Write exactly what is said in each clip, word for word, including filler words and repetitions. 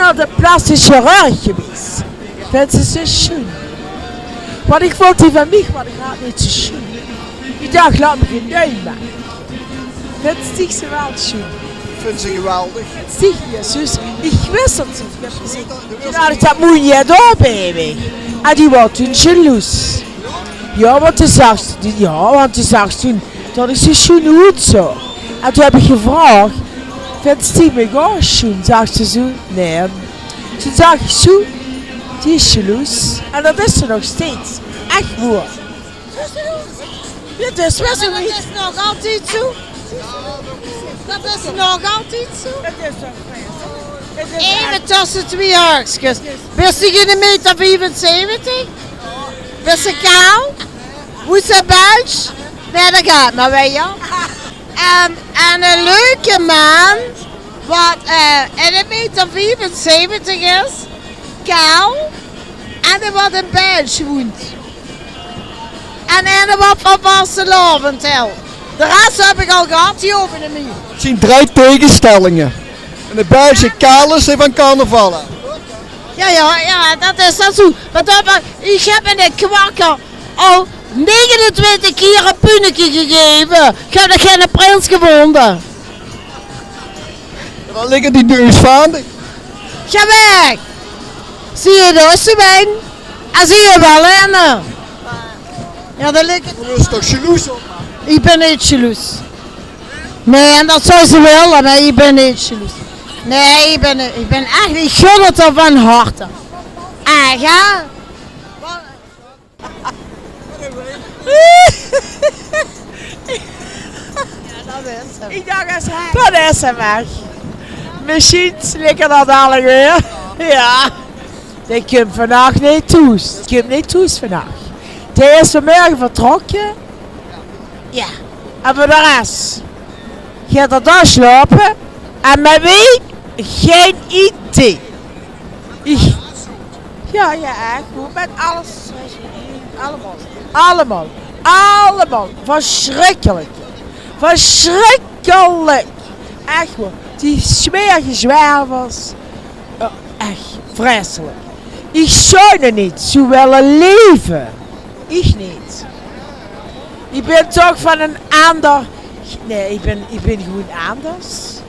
Nao de plastisch chirurg gewees. Vins se ze sjoen? Want ich vónj die van mich, want ich haaj neet zo sjoen. Ich dach, laot mich ein nuuj make. Vins dich ze waal sjoen? Ich vinj ze geweldig. Vins dich, Jezus? Ich wis det ze, ich höb gezeen, die haaj ich det moeje dao bie mich. En die waor toen jaloers. Jao, want die zag, die, jao, want die zag toen det ich zo sjoen oetzaog. En toen höb ich gevraog: "Vins dich mich ouch sjoen?" Zag ze zo: "Nae." Toen zag ich zo: "Die is jaloers." En det is ze nog steeds. Ech waor. Jao, det is waal zo. Det is nog altied zo. Det is nog altied zo. Effe tösse twie haakskes. Bis se geine meter viefenzeventig? Bis se kaal? Woe is de Belsj? Nae, det geit mer weer, jao. En, en eine leuke maan, wat, eh, eine meter viefenzeventig is, kaal, en dae wat in Belsj woont. En eine wat van vastelaovend hilt. De res höb ich al gehad, die hove neet mie. 't Zien drei taegesjtèllinge. Eine Belsj kaal is, en van carnaval. Jao, jao, jao, det is dan zo. Want det, ich höb in de Kwakker al negenentwintig kier ein punneke gegaeve. Ich höb nog geine prins gevónje. Dao ligke die dus van. Gaon weg. Zuus se dao, zuus se mich? En zuus se waal eine? Jao, dao ligke. Doe bis toch jaloers op mich? Ich bön neet jaloers. Nae, en det zów ze waal, mer ich bön neet jaloers. Nae, ich bön, ich bön ech, ich gun 't häör van harte. Ech, hè? Jao, det is 'm. Ich dach, det is 'm. Det is 'm ech. Mesjiens ligk 'r dan dalik weer. Jao. Dae kump vannach neet thoes. Dae kump neet thoes vannach. Dae is vanmorge vertrokke. Jao. En veur de res geit 'r dao slaope. En mit wae? Gein idee. Ich, jao, jao, ech. Good, mit alles. Allemaol. Allemaol. Allemaol. Versjrikkelik. Versjrikkelik. Ech waor. Die smerige zwervers. Eh, ech, vreiselik. Ich zów neet zo wille laeve. Ich neet. Ich bön toch van ein anger, nae, ich bön, ich bön gewoon anders.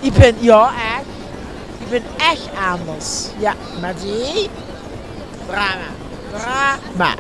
Ich bön, jao, ech. Ich bön ech anders. Jao, mer die, drama. Drama.